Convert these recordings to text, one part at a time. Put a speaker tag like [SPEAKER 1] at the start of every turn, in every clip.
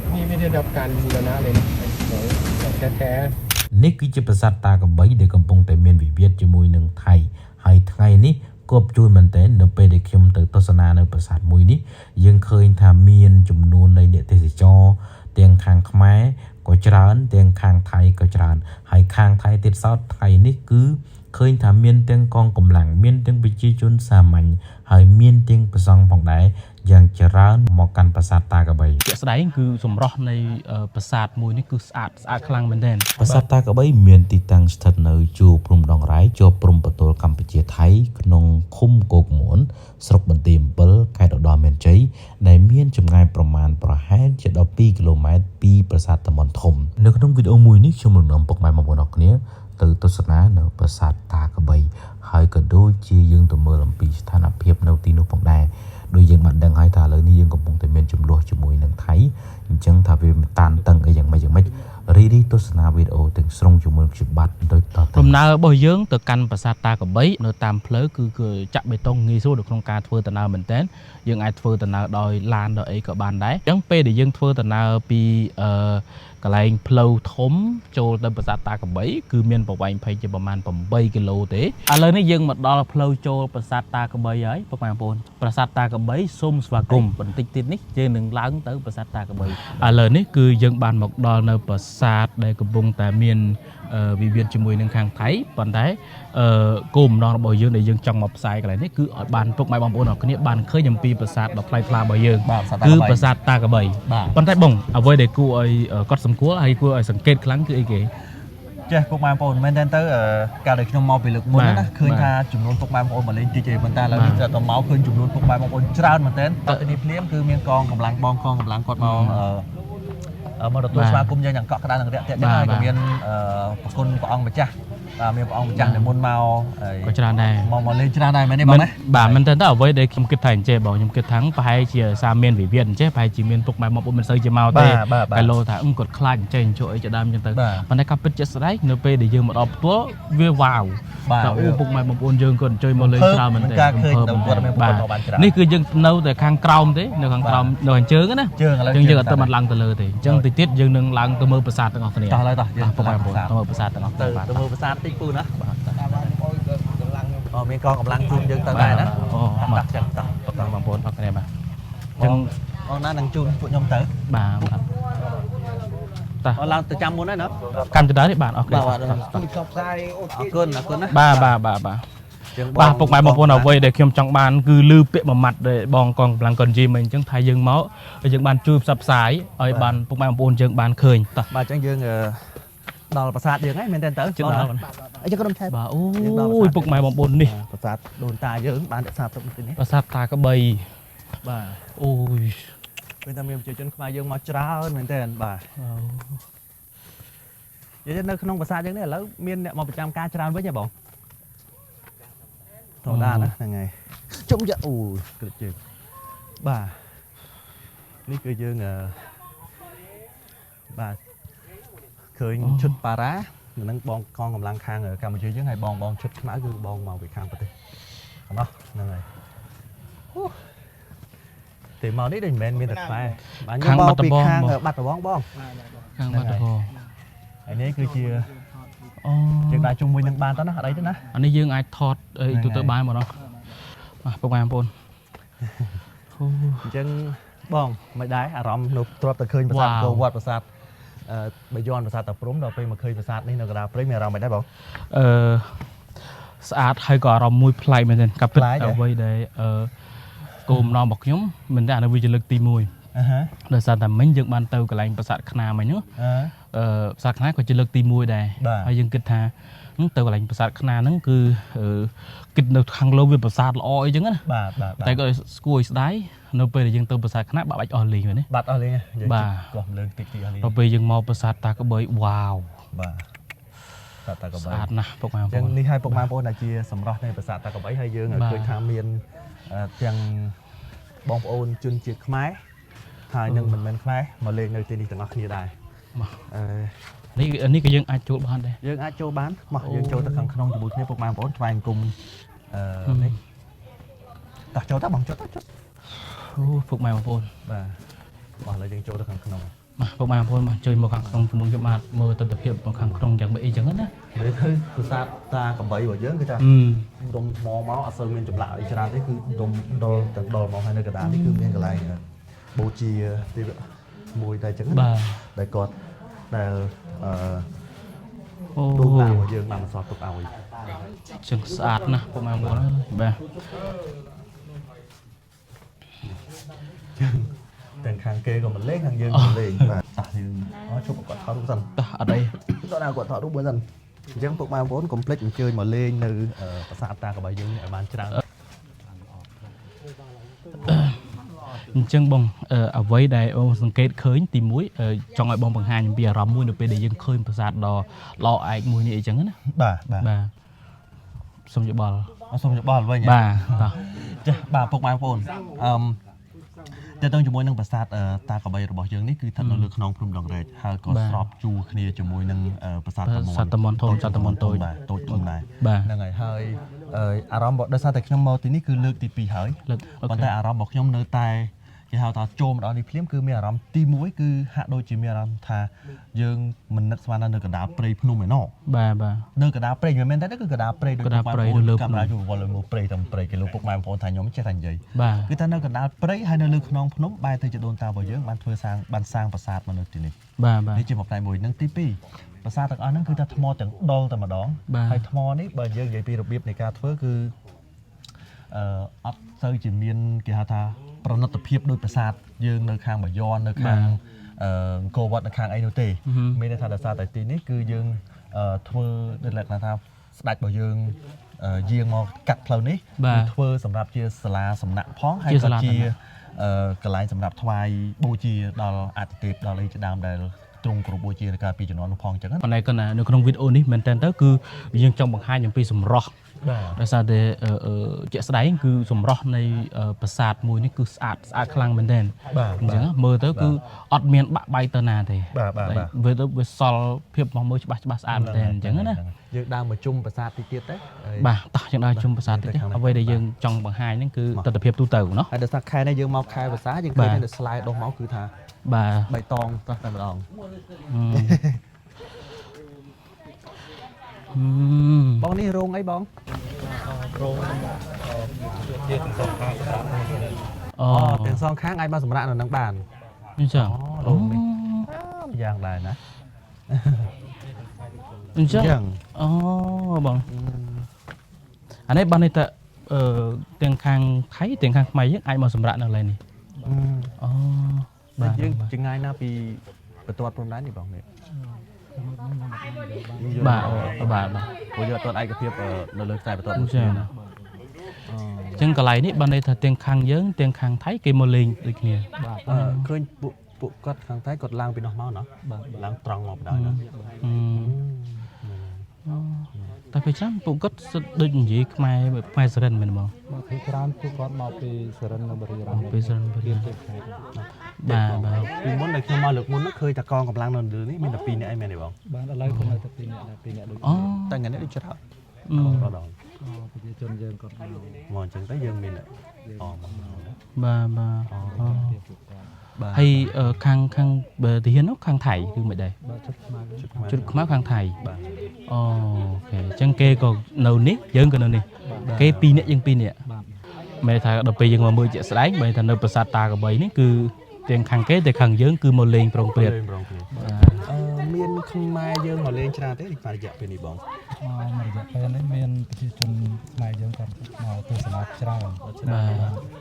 [SPEAKER 1] ไม่นี่ไม่ได้รับการบูรณะเลยนะเป็นของของแท้
[SPEAKER 2] នេះគឺជាប្រាសាទតាក្របីដែលកំពុងតែមានវិវាទជាមួយនឹងថៃហើយថ្ងៃនេះគប់ជួនមែនទែននៅពេលដែលខ្ញុំទៅទស្សនានៅប្រាសាទមួយនេះយើងឃើញថាមានចំនួននៃអ្នកទេសចរទាំងខាងខ្មែរក៏ច្រើនទាំងខាងថៃក៏ច្រើនហើយខាងថៃទៀតសោតថ្ងៃនេះគឺឃើញថាមានទាំងកងកម្លាំងមានទាំងប្រជាជនសាមញ្ញហើយមានទាំងព្រះសង្ឃផងដែរយ៉ាងច្រើនមកកាន់ប្រាសាទតាក្របី
[SPEAKER 3] ជាក់ស្ដែងគឺសម្រស់នៃប្រាសាទមួយនេះគឺស្អាតស្អាតខ្លាំងមែនទែន
[SPEAKER 2] ប្រាសាទតាក្របីមានទីតាំងស្ថិតនៅជួរព្រំដងរ៉ៃជាប់ព្រំប្រទល់កម្ពុជាថៃក្នុងឃុំគោកមួនស្រុកបន្ទាយអំពិលខេត្តឧត្តរមានជ័យដែលមានចម្ងាយប្រមាណប្រហែលជា12គីឡូម៉ែត្រពីប្រាសាទតាមាន់ធំនៅក្នុងវីដេអូមួយនេះខ្ញុំនឹងនាំពុកម៉ែបងប្អូនអរគ្នាទៅទស្សនានៅប្រាសាទតាក្របីហើយក៏ដូចជាយើងទៅមើលអំពីស្ថានភាពនៅទីនោះផងដែរដូចយើងបានដឹងហើយថាឥឡូវនេះយើងកំពុងតែមានជម្លោះជាមួយនឹងថៃអញ្ចឹងថាវាតានតឹងអីយ៉ាងម៉េចយ៉ាងម៉េចរីរីទស្សនាវីដេអូទាំងស្រុងជាមួយនឹងខ្ញុំបាទដូចតទៅ
[SPEAKER 3] ដំណើររបស់យើងទៅកាន់ប្រាសាទតាក្របីនៅតាមផ្លូវគឺចាក់បេតុងងាយស្រួលនៅក្នុងការធ្វើដំណើរមែនទែនយើងអាចធ្វើដំណើរដោយឡានដោយអីក៏បានដែរអញ្ចឹងពេលដែលយើងធ្វើដំណើរពីកន្លែងផ្លូវធំចូលទៅប្រាសាទតាក្របីគឺមានប្រវែងប្រហែលជាប្រមាណ8គីឡូទេឥឡូវនេះយើងមកដល់ផ្លូវចូលប្រាសាទតាក្របីហើយពុកម៉ែបងប្អូនប្រាសាទតាក្របីសូមស្វាគមន៍បន្តិចទៀតនេះយើងនឹងឡើងទៅប្រាសាទតាក្របីឥឡូវនេះគឺយើងបានមកដល់នៅប្រាសាទដែលកំពុងតែមានវិវាទជាមួយនឹងខាងថៃប៉ុន្តែគោលបំណងរបស់យើងដែលយើងចង់មកផ្សាយកន្លែងនេះគឺឲ្យបានពុកម៉ែបងប្អូនអរគ្នាបានឃើញអំពីប្រាសាទដ៏ថ្លៃថ្លារបស់យើង
[SPEAKER 4] បាទប្រាសាទតា
[SPEAKER 3] គឺ
[SPEAKER 4] ក្របី
[SPEAKER 3] ប្រាសាទតាក្របី
[SPEAKER 4] បាទ
[SPEAKER 3] ប៉ុន្តែបងអ្វីដែលគួរឲ្យកត់សម្គាល់ហើយគួរឲ្យសង្កេតខ្លាំងគឺអីគេ
[SPEAKER 4] ចេះពុកម៉ែបងប្អូនមែនតើទៅកាលដែលខ្ញុំមកពីលើកមុន
[SPEAKER 3] បាទ
[SPEAKER 4] ណាឃើញ
[SPEAKER 3] បាទ
[SPEAKER 4] ថាចំនួនពុកម៉ែបងប្អូនមកលេងតិចទេប៉ុន្តែឥឡូវនេះ
[SPEAKER 3] បាទ
[SPEAKER 4] តែមកឃើញចំនួនពុកម៉ែបងប្អូនច្រើនមែនតើតទៅនេះភ្លាមគឺមានកងកម្លាំងបងកងកម្លាំងគាត់មកមកទទួល
[SPEAKER 3] បាទ
[SPEAKER 4] ស្វាគមន៍យើងយ៉ាងកក់ក្ដៅនិងរាក់ទាក់ចឹង
[SPEAKER 3] បាទបាទ
[SPEAKER 4] ហើយក៏មានប្រគុណព្រះអង្គម្ចាស់បាទមានព្រះអង្គម្ចាស់និមន្តមកហើយ
[SPEAKER 3] ក៏ច្រើនដែរ
[SPEAKER 4] មកលេងច្រើនដែរមែនទេបងណា
[SPEAKER 3] បាទមែនតើទៅអ្វីដែលខ្ញុំគិតថាអញ្ចេះបងខ្ញុំគិតថាប្រហែលជាសារមានវិវាទអញ្ចេះប្រហែលជាមានពុកម៉ែបងប្អូនមិនសូវជាមកទេ
[SPEAKER 4] បាទបាទបាទ
[SPEAKER 3] តែលោថាគាត់ខ្លាចអញ្ចេះអញ្ចោអីជាដើមអញ្ចឹងទៅ
[SPEAKER 4] បាទ
[SPEAKER 3] ប៉ុន្តែការពិតជាក់ស្ដែងនៅពេលដែលយើងមកដល់ផ្ទាល់វាវ៉ាវ
[SPEAKER 4] បាទ
[SPEAKER 3] តែអូពុកម៉ែបងប្អូនយើងគាត់អញ្ជើញមកលេងច្រើនមែនទេ
[SPEAKER 4] ការឃើញ
[SPEAKER 3] រំភើប
[SPEAKER 4] គាត់មាន
[SPEAKER 3] បាទ
[SPEAKER 4] គាត់មកបានច្រើន
[SPEAKER 3] នេះគឺយើងនៅតែខាងក្រោមទេនៅខាងក្រោមនៅខាងជើងណា
[SPEAKER 4] ជើងឥឡូវ
[SPEAKER 3] អញ្ចឹងយើងអត់
[SPEAKER 4] ជើង
[SPEAKER 3] ទៅបានឡើងទៅលើទេអញ្ចឹងតិចទៀតយើងនឹងឡើងទៅមើលប្រាសាទទាំងអស់គ្នា
[SPEAKER 4] តោះឡើយតោះយើង
[SPEAKER 3] ពុកម៉ែបងប្អូន
[SPEAKER 4] ទៅ
[SPEAKER 3] ទៅមើលប្រាសាទទាំងអស់គ្នា
[SPEAKER 4] ទៅ
[SPEAKER 3] បាទ
[SPEAKER 4] ទៅមើលប្រាសាទតិចពូណាបាទអូមានកងកម្លាំងជូនយើងទៅដែរណា
[SPEAKER 3] អូមក
[SPEAKER 4] តោះចឹងតោះ
[SPEAKER 3] ពុកម៉ែបងប្អូនអរគ្នាបាទអញ្ចឹង
[SPEAKER 4] បងណានឹងជូនពួកខ្ញុំទៅ
[SPEAKER 3] បាទបាទតោះ
[SPEAKER 4] អូឡើងទៅចាំមុនហើយណា
[SPEAKER 3] កម្មចដានេះបាទអរគុណ
[SPEAKER 4] បាទបាទអរគុណអរគុណណា
[SPEAKER 3] បាទបាទបាទបាទ
[SPEAKER 4] ចឹង
[SPEAKER 3] បាទពុកម៉ែបងប្អូនអ្វីដែលខ្ញុំចង់បានគឺលឺពាក្យមួយម៉ាត់ដែលបងកងកម្លាំងកុនយីមកអញ្ចឹងថាយើងមកយើងបានជួយផ្សព្វផ្សាយឲ្យបានពុកម៉ែបងប្អូនយើងបានឃើញតោះ
[SPEAKER 4] បាទអញ្ចឹងយើងដល់ប្រាសាទយើងហើយមែនទេទៅ
[SPEAKER 3] ជិតដល់
[SPEAKER 4] អីចឹងក្រុមឆែប
[SPEAKER 3] បាទអូ
[SPEAKER 4] យើងដល់ប្រាសាទ
[SPEAKER 3] យពុកម៉ែបងប្អូននេះ
[SPEAKER 4] ប្រាសាទដូនតាយើងបានរក្សាទុកនៅទីនេះ
[SPEAKER 3] ប្រាសាទតាក្របី
[SPEAKER 4] បាទ
[SPEAKER 3] អូយ
[SPEAKER 4] ឃើញថាមានប្រជាជនខ្មែរយើងមកច្រើនមែនទេបាទនិយាយទៅនៅក្នុងប្រាសាទយើងនេះឥឡូវមានអ្នកមកប្រចាំការច្រើនវិញហ៎បងធម្មតាណាហ្នឹងហើយជុំយ៉ាអូយក្រឹតជើងបាទនេះគឺយើងបាទឃើញឈុតប៉ារ៉ានឹងបងកងកម្លាំងខាងកម្ពុជាយើងហើយបងបងឈុតខ្មៅគឺបងមកពីខាងប្រទេសហ្នឹងហ្នឹងហើយអូទេមកនេះដូចមិនមែនមានតែខ្មែរបាទខ្ញុំមកពីខាងបាត់ដំបងបង
[SPEAKER 3] ខាងបាត់ដំបង
[SPEAKER 4] ហើយនេះគឺជា
[SPEAKER 3] អូ
[SPEAKER 4] យើងដើរជុំវិញនឹងបានតើណាអត់អីទេណា
[SPEAKER 3] អានេះយើងអាចថតអី
[SPEAKER 4] ហ្នឹង
[SPEAKER 3] ទូទៅ
[SPEAKER 4] ហើយ
[SPEAKER 3] បានមកណោះបាទពុកម៉ែបងប្អូនអូ
[SPEAKER 4] អញ្ចឹងបងមិនដែរអារម្មណ៍នៅទ្របតែឃើញប្រាសាទ
[SPEAKER 3] វ៉ាវ
[SPEAKER 4] អង្គរវត្តប្រាសាទបាយ័នប្រាសាទតាព្រំដល់ពេលមកឃើញប្រាសាទនេះនៅកណ្ដាលព្រៃមានអារម្មណ៍មិនដែរបង
[SPEAKER 3] អឺស្អាតហើយក៏អារម្មណ៍មួយប្លែកមែនទែនកាពិត
[SPEAKER 4] ប្លែកហ៎
[SPEAKER 3] អ្វីដែលគោលបំណងរបស់ខ្ញុំមែនទេអានេះវាជាលើកទី1
[SPEAKER 4] អឺហ៎
[SPEAKER 3] ដោយសារតែមិញយើងបានទៅកន្លែងប្រាសាទខ្នាមិញហ្នឹង
[SPEAKER 4] អឺ
[SPEAKER 3] ប្រាសាទខ្នាក៏ជាលើកទី1ដែរ
[SPEAKER 4] បាទ
[SPEAKER 3] ហើយយើងគិតថាទៅកន្លែងប្រាសាទខ្នាហ្នឹងគឺគិតនៅខាងលើវាប្រាសាទល្អអីចឹងណា
[SPEAKER 4] បាទបាទបាទ
[SPEAKER 3] តែក៏ស្គួរឲ្យស្ដាយនៅពេលដែលយើងទៅប្រាសាទខ្នាបាក់បាច់អស់លីងមែនទេ
[SPEAKER 4] បាត់អស់លេងហ៎យើង
[SPEAKER 3] បាទ
[SPEAKER 4] កោះលើងតិចតិចអស់លេង
[SPEAKER 3] ដល់ពេលយើងមកប្រាសាទតាក្របីវ៉ាវ
[SPEAKER 4] បាទប្រាសាទតាក្របី
[SPEAKER 3] ស្អាតណាស់ពុកម៉ែបង
[SPEAKER 4] អញ្ចឹ
[SPEAKER 3] ប្អូន
[SPEAKER 4] ងនេះឲ្យពុកម៉ែបងប្អូនដែលជាសម្រស់នៃប្រាសាទតាក្របីហើយយើង
[SPEAKER 3] បាទ
[SPEAKER 4] ឃើញថាមានទាំងបងប្អូនជនជាតិខ្មែរហើយនឹងមិនមែនខ្មែរមកលេងនៅទីនេះទាំងអស់គ្នាដែរ
[SPEAKER 3] មក
[SPEAKER 4] អឺ
[SPEAKER 3] នេះនេះក៏យើងអាចចូលបានដែរ
[SPEAKER 4] យើងអាចចូលបានមកយើងចូលទៅខាងក្នុងជាមួយគ្នាពុកម៉ែបងប្អូនថ្វាយអង្គមនេះតោះចូលទៅបងចូលទៅចូល
[SPEAKER 3] អូពុកម៉ែបងប្អូន
[SPEAKER 4] បាទ បាទឥឡូវយើងចូលទៅខាងក្នុង
[SPEAKER 3] បាទពុកម៉ែបងប្អូនបាទជួយមកខាងក្នុងជាមួយខ្ញុំបាទមើលទស្សនភាពមកខាងក្នុងយ៉ាងម៉េចអីចឹងណា
[SPEAKER 4] និយាយទៅប្រាសាទតាក្របីរបស់យើងគឺថា
[SPEAKER 3] អឺ
[SPEAKER 4] ដុំថ្មមកអត់សូវមានចម្លាក់អីច្រើនទេគឺដុំដុលទាំងដុលមកហើយនៅកណ្ដាលនេះគឺមានកន្លែងបូជាទេវមួយតែអញ្ចឹងណា
[SPEAKER 3] បាទ
[SPEAKER 4] ដែលគាត់ដែលអឺ
[SPEAKER 3] អូ
[SPEAKER 4] ដូនតារបស់យើងបានបន្សល់ទុកឲ្យ
[SPEAKER 3] ចឹងស្អាតណាស់ពុកម៉ែបងប្អូនអើយបាទ
[SPEAKER 4] ទាំងខាងគេក៏មិនលេងខាងយើងក៏មិនលេងបាទតោះយើងអូជប់គាត់ថតរូបសិន
[SPEAKER 3] តោះអត់អី
[SPEAKER 4] ដល់ណាគាត់ថតរូបមួយសិនអញ្ចឹងពុកម៉ែបងប្អូនកុំភ្លេចអញ្ជើញមកលេងនៅប្រាសាទតាក្របីយើងនេះឲ្យបានច្រើន
[SPEAKER 3] អញ្ចឹងបងអ្វីដែលបងសង្កេតឃើញទី1ចង់ឲ្យបងបង្ហាញអំពីអារម្មណ៍មួយនៅពេលដែលយើងឃើញប្រាសាទដ៏ល្អឯកមួយនេះអីចឹងណា
[SPEAKER 4] បាទបាទ
[SPEAKER 3] បាទសូមយោបល់
[SPEAKER 4] អរសូមយោបល់វិញហ៎
[SPEAKER 3] បាទតោះ
[SPEAKER 4] ចា៎បាទពុកម៉ែបងប្អូនអឺមតើតើជាមួយនឹងប្រាសាទតាក្របីរបស់យើងនេះគឺស្ថិតនៅលើខ្នងភ្នំដងរែកហើយក៏ស្របជួរគ្នាជាមួយនឹងប្រាសាទតា
[SPEAKER 3] ប្រាសាទតាមាន់ធំប្រាសាទតាមាន់តូច
[SPEAKER 4] បាទតូចធំដែរ
[SPEAKER 3] បាទ
[SPEAKER 4] ហ្នឹងហើយហើយអារម្មណ៍របស់ដោយសារតែខ្ញុំមកទីនេះគឺលើកទី2ហើយ
[SPEAKER 3] លើកអូ
[SPEAKER 4] ប៉ុន្
[SPEAKER 3] ខេ
[SPEAKER 4] តែអារម្មណ៍របស់ខ្ញុំនៅតែគេហៅថាចូលមកដល់នេះភ្លាមគឺមានអារម្មណ៍ទី1គឺហាក់ដូចជាមានអារម្មណ៍ថាយើងមិននឹកស្មានថានៅកណ្ដាលព្រៃភ្នំឯណោះ
[SPEAKER 3] បាទបាទ
[SPEAKER 4] នៅកណ្ដាលព្រៃមិនមែនទេគឺកណ្ដាលព្រៃដូច
[SPEAKER 3] កណ្ដាលព្រៃនៅលើភ្នំ
[SPEAKER 4] កាមេរ៉ាជួយវល់លើមើលព្រៃតាមព្រៃគេលោកពុកម៉ែបងប្អូនថាខ្ញុំចេះតែនិយាយ
[SPEAKER 3] បាទ
[SPEAKER 4] គឺថានៅកណ្ដាលព្រៃហើយនៅលើខ្នងភ្នំបែរទៅជាដូនតារបស់យើងបានធ្វើសាងបានសាងប្រាសាទមកនៅទីនេះ
[SPEAKER 3] បាទបាទ
[SPEAKER 4] នេះជាមួយផ្នែកមួយនិងទី2ប្រាសាទទាំងអស់ហ្នឹងគឺថាថ្មទាំងដុលតែម្ដង
[SPEAKER 3] បាទ
[SPEAKER 4] ហើយថ្មនេះបើយើងនិយាយពីរបៀបនៃការធ្វើគឺអឺអត់សូវជាមានគេហៅថាប្រណិតភាពដោយប្រាសាទយើងនៅខាងបាយ័ននៅខាងអឺអង្គរវត្តនៅខាងអីនោះទេមានន័យថាដោយសារតែទីនេះគឺយើងធ្វើដូចលក្ខណៈថាស្ដេចរបស់យើងយាងមកកាត់ផ្លូវនេះ
[SPEAKER 3] បាទ
[SPEAKER 4] គឺធ្វើសម្រាប់ជាសាលាសំណាក់ផងហើយ
[SPEAKER 3] ជាសាលា
[SPEAKER 4] ក៏ជា
[SPEAKER 3] សំណាក់
[SPEAKER 4] កន្លែងសម្រាប់ថ្វាយបូជាដល់អតិទេពដល់អីជាដើមដែលទ្រង់គោរពបូជានៅកាលពីជំនាន់នោះផងអញ្ចឹងណា
[SPEAKER 3] ប៉ុន្តែគាត់ណានៅក្នុងវីដេអូនេះមែនតើទៅគឺយើងចង់បង្ហាញអំពីសម្រស់
[SPEAKER 4] បាទ
[SPEAKER 3] ដោយសារតែជាក់ស្ដែងគឺសម្រស់នៃប្រាសាទមួយនេះគឺស្អាតស្អាតខ្លាំងមែនទែន
[SPEAKER 4] បាទ
[SPEAKER 3] អញ្ចឹងណាមើលទៅគឺអត់មានបាក់បែកទៅណាទេ
[SPEAKER 4] បាទបាទបាទ
[SPEAKER 3] វាទៅវាសល់ភាពរបស់មើលច្បាស់ច្បាស់ស្អាតមែនទែនអញ្ចឹងណា
[SPEAKER 4] យើងដើរមកជុំប្រាសាទទីទៀតទៅហើយ
[SPEAKER 3] បាទតោះយើងដើរជុំប្រាសាទតិច
[SPEAKER 4] ទៅខាងនេះ
[SPEAKER 3] អ្វីដែលយើងចង់បង្ហាញហ្នឹងគឺទស្សនភាពទូទៅណោះ
[SPEAKER 4] ហើយដោយសារខែនេះយើងមកខែប្រាសាទយើងឃើញ
[SPEAKER 3] បាទ
[SPEAKER 4] នៅស្លែដុះមកគឺថា
[SPEAKER 3] បាទ
[SPEAKER 4] បៃតងតោះតែម្ដង
[SPEAKER 3] ហឹម
[SPEAKER 4] បងនេះរោងអីបង
[SPEAKER 1] រោងជាទាំងសងខាងសម្រាប់
[SPEAKER 3] អូ
[SPEAKER 4] អូទាំងសងខាងអាចមកសម្រាប់នៅនឹងបាន
[SPEAKER 3] អញ្ចឹង
[SPEAKER 4] អូរោងនេះម្យ៉ាងដែរណា
[SPEAKER 3] អញ្ចឹង
[SPEAKER 4] អញ្ចឹង
[SPEAKER 3] អូបងអានេះបានន័យថាអឺទាំងខាងថៃទាំងខាងខ្មែរយើងអាចមកសម្រាប់នៅកន្លែងនេះអូ
[SPEAKER 4] បា
[SPEAKER 3] បាទ
[SPEAKER 4] ទយើងចង្ងាយណាពីបន្ទាត់ព្រំដែននេះបងនេះ
[SPEAKER 3] បាទអូបាទបាទ
[SPEAKER 4] ព្រោះយើងអត់ទាន់ឯកភាពនៅលើខ្សែបន្ទាត់
[SPEAKER 3] អញ្ចឹងអញ្ចឹងកន្លែងនេះបានន័យថាទាំងខាងយើងទាំងខាងថៃគេមកលេងដូចគ្នា
[SPEAKER 1] បាទ
[SPEAKER 4] អឺឃើញពួកពួកគាត់ខាងថៃគាត់ឡើងពីនោះមកណោះ
[SPEAKER 1] បាទ
[SPEAKER 4] ឡើងត្រង់មកបណ្ដោយណា
[SPEAKER 3] អឺតែពេលចាំពួកគាត់សិតដូចនិយាយខ្មែរខ្មែរសរិនមែនបង
[SPEAKER 1] មកពីច្រើនពួកគាត់មកពីសរិននៅបុរីរម
[SPEAKER 3] ពីសរិនបុរីរម
[SPEAKER 1] ជាខេត្ត
[SPEAKER 3] បាទបាទ
[SPEAKER 4] ពីមុនដែលខ្ញុំមកលើកមុននោះឃើញតែកងកម្លាំងនៅលើនេះមានតែ2នាក់ឯងមែនទេបង
[SPEAKER 1] បាទឥឡូវក៏នៅតែ2នាក់ដែរ2នាក់ដូច
[SPEAKER 3] អូ
[SPEAKER 4] តែថ្ងៃនេះដូចច្រើន
[SPEAKER 3] អឺ
[SPEAKER 4] រដង
[SPEAKER 1] ប្រជាជនយើងគាត់មក
[SPEAKER 4] មកអញ្ចឹងទៅយើងមានអូមក
[SPEAKER 3] បាទបាទអូ
[SPEAKER 1] ពីពួកគាត់
[SPEAKER 4] បាទ
[SPEAKER 3] ហើយខាងខាងបើទាហាននោះខាងថៃគឺមិនដែរ
[SPEAKER 1] បាទឈុតខ្មៅ
[SPEAKER 4] ជុតខ្មែរ
[SPEAKER 3] ជុតខ្មៅខាងថៃ
[SPEAKER 4] បាទ
[SPEAKER 3] អូខេអញ្ចឹងគេក៏នៅនេះយើងក៏នៅនេះគេ2នាក់យើង2នាក់
[SPEAKER 1] បាទ
[SPEAKER 3] មែនថាដល់ពេលយើងមកមើលជាក់ស្ដែងបែរថានៅប្រាសាទតាក្របីនេះគឺទាំងខាងគេទាំងខាងយើងគឺមកលេងប្រងព្រាត
[SPEAKER 4] លេងប្រងព្រាតអឺមានខ្មែរយើងមកលេងច្រើនទេរយៈពេលនេះបង
[SPEAKER 1] មករយៈពេលនេះមានប្រជាជនខ្មែរយើងគាត់មកទស្សនាច្រើន
[SPEAKER 3] បាទ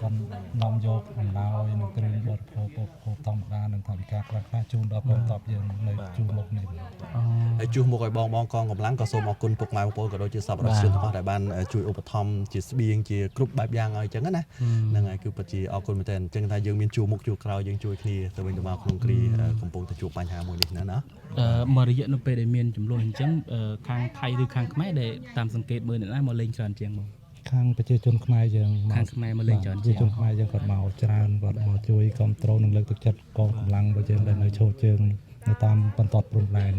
[SPEAKER 1] គាត់នាំយកអំណោយនិងគ្រឿងបរិភោគឧបភោគធម្មតានិងថវិកាខ្លះៗជូនដល់កងទ័ពយើងនៅជួរមុខនេះបាទ
[SPEAKER 3] អូ
[SPEAKER 4] ហើយជួសមុខឲ្យបងបងកងកម្លាំងក៏សូមអរគុណពុកម៉ែបងប្អូនក៏ដូចជាសប្បុរសជនទាំងអស់ដែលបានជួយឧបត្ថម្ភជាស្បៀងជាគ្រប់បែបយ៉ាងឲ្យអញ្ចឹងណាហ្នឹងហើយគឺពិតជាអរគុណមែនទែនអញ្ចឹងថាយើងមានជួសមុខជួសក្រោយយើងជួយគ្នាទៅវិញទៅមកក្នុងគ្រាកំពុងតែជួបបញ្ហាមួយនេះណាណា
[SPEAKER 3] មករយៈនៅពេលដែលមានចំនួនអញ្ចឹងខាងថៃឬខាងខ្មែរដែលតាមសង្កេតមើលអ្នកណាមកលេងច្រើនជាងមក
[SPEAKER 1] ខាងប្រជាជនខ្មែរយើងមក
[SPEAKER 3] ខាងខ្មែរមកលេងច្រើនជាង
[SPEAKER 1] ប្រជាជនខ្មែរយើងគាត់មកច្រើនគាត់មកជួយគ្រប់គ្រងនិងលើកទឹកចិត្តកងកម្លាំងរបស់យើងដែលនៅឈរជើង នៅតាមបន្ទាត់ព្រំដែន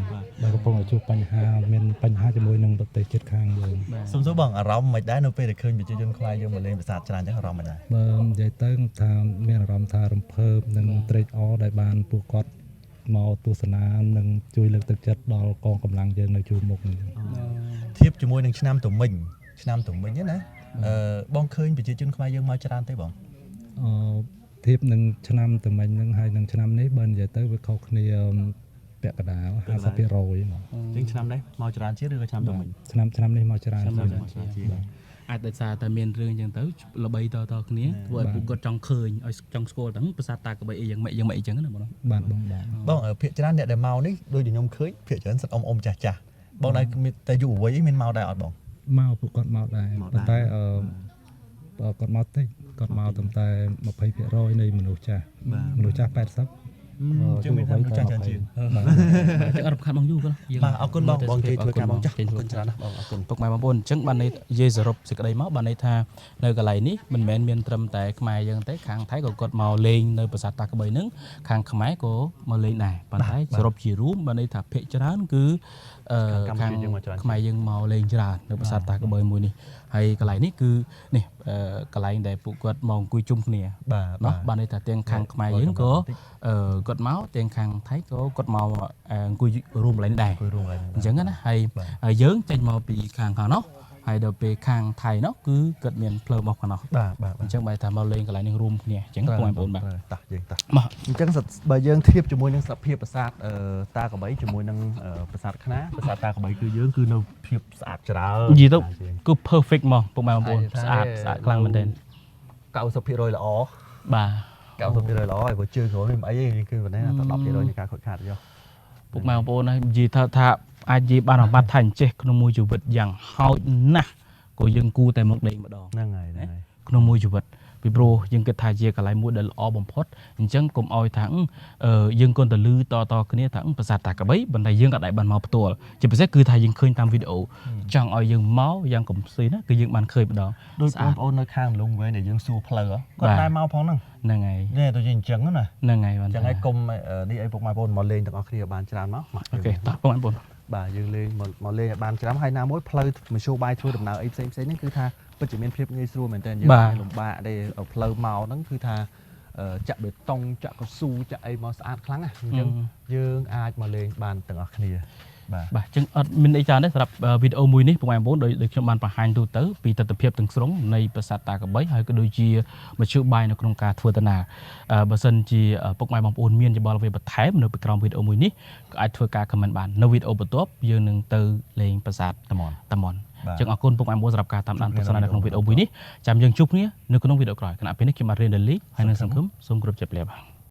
[SPEAKER 1] ដែលកំពុងតែជួបបញ្ហាមានបញ្ហាជាមួយនឹងប្រទេសជិតខាងយើង
[SPEAKER 4] សុំសួរបងអារម្មណ៍មិនដែរនៅពេលដែលឃើញប្រជាជនខ្មែរយើងមកលេងប្រាសាទច្រើនអញ្ចឹងអារម្មណ៍មិនដែរ
[SPEAKER 1] បើនិយាយទៅថាមានអារម្មណ៍ថារំភើបនិងត្រេកអរដែលបានពួកគាត់មកទស្សនានិងជួយលើកទឹកចិត្តដល់កងកម្លាំងយើងនៅជួរមុខនេះ
[SPEAKER 4] ធៀបជាមួយនឹងឆ្នាំទៅមិញឆ្នាំទៅមិញណាអឺបងឃើញប្រជាជនខ្មែរយើងមកច្រើនទេបង
[SPEAKER 1] អឺធៀបនឹងឆ្នាំទៅមិញហ្នឹងហើយនឹងឆ្នាំនេះបើនិយាយទៅវាខុសគ្នាពាក់កណ្ដាល50%មក
[SPEAKER 4] អញ្ចឹងឆ្នាំនេះមកច្រើនជាងឬក៏ឆ្នាំទៅមិញ
[SPEAKER 1] ឆ្នាំនេះមកច្រើន
[SPEAKER 3] ឆ្នាំ
[SPEAKER 1] ជាង
[SPEAKER 3] នេះមកច្រើនជាង អាចដោយសារតែមានរឿងអញ្ចឹងទៅល្បីតតគ្នាធ្វើឲ្យពួកគាត់ចង់ឃើញឲ្យចង់ស្គាល់ទាំងប្រាសាទតាក្របីអីយ៉ាងម៉េចយ៉ាងម៉េចអញ្ចឹងណាបង
[SPEAKER 1] បាទបងបាទ
[SPEAKER 4] បងភាគច្រើនអ្នកដែលមកនេះដូចជាខ្ញុំឃើញភាគច្រើនសិតអ៊ំអ៊ំចាស់ចាស់បងដែរមានតែយុវវ័យអីមានមកដែរអត់បង
[SPEAKER 1] មកពួកគាត់មកដែរ
[SPEAKER 4] មកដែរ
[SPEAKER 1] ប៉ុន្តែអឺបើគាត់មកតិចគាត់មកត្រឹមតែ20%នៃមនុស្សចាស់មនុស្សចាស់80
[SPEAKER 4] ជាងមានថាមនុស្សចាស់ច្រើនជាង
[SPEAKER 1] បាទ
[SPEAKER 3] អញ្ចឹងអត់រំខានបងយូរគាត់យើង
[SPEAKER 4] បាទអរគុណបងបងជ័យធ្វើការបងចាស់
[SPEAKER 3] ចេញ
[SPEAKER 4] អរគុណច្រើនណាស់បងអរគុណ
[SPEAKER 3] ពុកម៉ែបងប្អូនអញ្ចឹងបានន័យនិយាយសរុបសេចក្តីមកបានន័យថានៅកន្លែងនេះមិនមែនមានត្រឹមតែខ្មែរយើងទេខាងថៃក៏គាត់មកលេងនៅប្រាសាទតាក្របីហ្នឹងខាងខ្មែរក៏មកលេងដែរប៉ុន្តែសរុបជារួមបានន័យថាភាគច្រើនគឺអឺ
[SPEAKER 4] ខាងកម្ពុជាយើងមកច្រើន
[SPEAKER 3] ខ្មែរយើងមកលេងច្រើននៅប្រាសាទតាក្របីមួយនេះហើយកន្លែងនេះគឺនេះអឺកន្លែងដែលពួកគាត់មកអង្គុយជុំគ្នា
[SPEAKER 4] បាទ
[SPEAKER 3] ណោះបានន័យថាទាំងខាងខ្មែរយើងក៏អឺគាត់មកទាំងខាងថៃក៏គាត់មកអង្គុយរួមកន្លែងដែរ
[SPEAKER 4] អង្គុយរួមកន្លែង
[SPEAKER 3] អញ្ចឹងណាហើយហើយយើងចេញមកពីខាងខាងនោះហើយដល់ពេលខាងថៃនោះគឺគាត់មានផ្លូវមកខាងនោះ
[SPEAKER 4] បាទបាទ
[SPEAKER 3] អញ្ចឹងបែរថាមកលេងកន្លែងនេះរួមគ្នាអញ្ចឹងបងប្អូនបាទ
[SPEAKER 4] តោះយើងតោះ
[SPEAKER 3] មក
[SPEAKER 4] អញ្ចឹងសបើយើងធៀបជាមួយនឹងសភាពប្រាសាទអឺតាក្របីជាមួយនឹងប្រាសាទខ្នាប្រាសាទតាក្របីគឺយើងគឺនៅភាពស្អាតច្រើន
[SPEAKER 3] និយាយទៅគឺ perfect ហ្មងពុកម៉ែបងប្អូនស្អាតស្អាតខ្លាំងមែនទែន
[SPEAKER 4] 90%ល្អ
[SPEAKER 3] បាទ
[SPEAKER 4] 90%ល្អហើយព្រោះជើងក្រោយវាមិនអីទេយើងគឺប៉ុណ្ណេះតែ10%នៃការខូចខាតយោ
[SPEAKER 3] ពុកម៉ែបងប្អូនហើយនិយាយថាអាចនិយាយបានអំបត្តិថាអញ្ចេះក្នុងមួយជីវិតយ៉ាងហោចណាស់ក៏យើងគួរតែមកលេងម្ដង
[SPEAKER 4] ហ្នឹងហើយហ្នឹងហើយ
[SPEAKER 3] ក្នុងមួយជីវិតពីព្រោះយើងគិតថាជាកន្លែងមួយដែលល្អបំផុតអញ្ចឹងកុំឲ្យថាយើងគន់តែលឺតតគ្នាថាប្រាសាទតាក្របីប៉ុន្តែយើងក៏ដែរបានមកផ្ទាល់ជាពិសេសគឺថាយើងឃើញតាមវីដេអូចង់ឲ្យយើងមកយ៉ាងកំស៊ីណាគឺយើងបានឃើញម្ដង
[SPEAKER 4] ដូចបងប្អូននៅខាងលងវែងដែលយើងសួរផ្លូវគាត់តែមកផងហ្នឹង
[SPEAKER 3] ហ្នឹងហើយ
[SPEAKER 4] នេះទៅជាអញ្ចឹងណា
[SPEAKER 3] ហ្នឹងហើយបាន
[SPEAKER 4] អញ្ចឹងហើយកុំនេះអីពុកម៉ែបងប្អូនមកលេងទាំងអស់គ្នាបានច្រើនមកមក
[SPEAKER 3] OK តោះបងប្អូន
[SPEAKER 4] បាទយើងលេងមកលេងឲ្យបានច្រើនហើយណាមួយផ្លូវមធ្យោបាយធ្វើដំណើរអីផ្សេងផ្សេងហ្នឹងគឺថាពិតជាមានភាពងាយស្រួលមែនទែនយើងមិនលំបាកទេផ្លូវមកហ្នឹងគឺថាចាក់បេតុងចាក់កស៊ូចាក់អីមកស្អាតខ្លាំងណាអញ្ចឹងយើងអាចមកលេងបានទាំងអស់គ្នាបាទ
[SPEAKER 3] បាទអញ្ចឹងអត់មានអីច្រើនទេសម្រាប់វីដេអូមួយនេះបងប្អូនដោយខ្ញុំបានបង្ហាញទូទៅពីទស្សនវិជ្ជាទាំងស្រុងនៃប្រាសាទតាក្របីហើយក៏ដូចជាមធ្យោបាយនៅក្នុងការធ្វើដំណើរបើសិនជាពុកម៉ែបងប្អូនមានយោបល់អ្វីបន្ថែមនៅពីក្រោមវីដេអូមួយនេះក៏អាចធ្វើការ comment បាននៅវីដេអូបន្ទាប់យើងនឹងទៅលេងប្រាសាទ
[SPEAKER 4] តាមន់
[SPEAKER 3] តាមន់អញ្ចឹងអរគុណពុកម៉ែបងប្អូនសម្រាប់ការតាមដានទស្សនានៅក្នុងវីដេអូមួយនេះចាំយើងជួបគ្នានៅក្នុងវីដេអូក្រោយខណៈពេលនេះខ្ញុំបាទរៀនដេលីហើយនឹងសង្ឃឹមសូមគោរពជម្រាបលាបាទ